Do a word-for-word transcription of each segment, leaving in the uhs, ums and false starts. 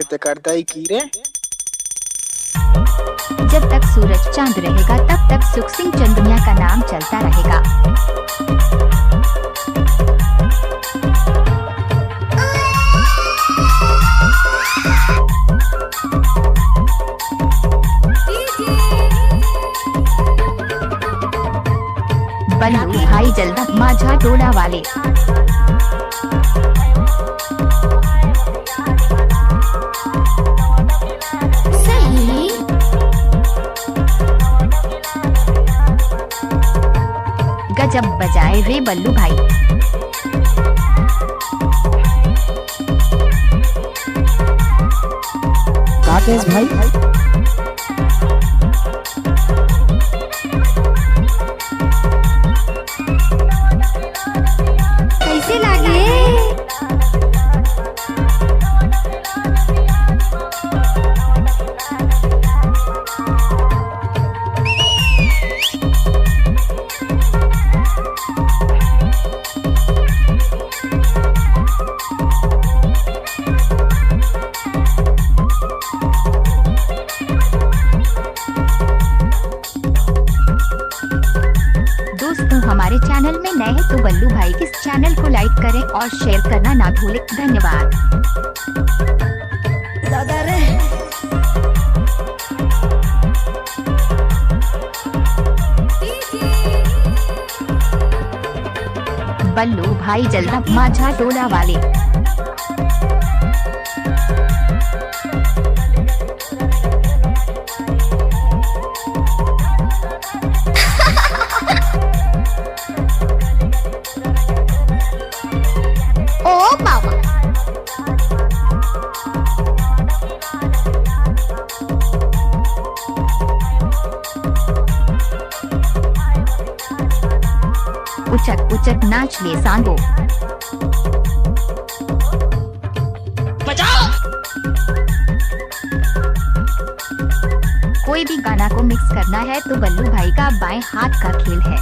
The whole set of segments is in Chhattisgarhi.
ते कर दई की रे। जब तक सूरज चांद रहेगा, तब तक सुख सिंह चंदनिया का नाम चलता रहेगा। बल्लू भाई जलदा माझा टोला वाले। सही। गजब बजाए रे बल्लू भाई। राकेश भाई। कैसे लागे? दोस्तों, हमारे चैनल में नए हैं तो बल्लू भाई के चैनल को लाइक करें और शेयर करना ना भूलें। धन्यवाद। दादा रे। बल्लू भाई जलदा माझा टोला वाले। ओ बाबा। उचक उचक नाच ले सांगो। बजाओ। कोई भी गाना को मिक्स करना है तो बल्लू भाई का बाएं हाथ का खेल है।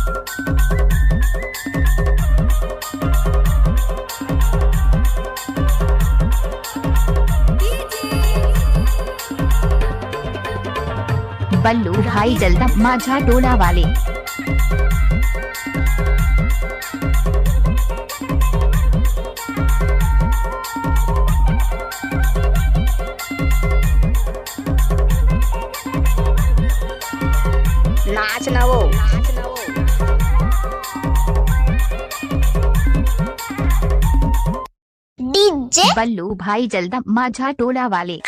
बल्लू भाई जलदा माझा टोला वाले। नाच ना वो। डीजे बल्लू भाई जलदा माझा टोला वाले।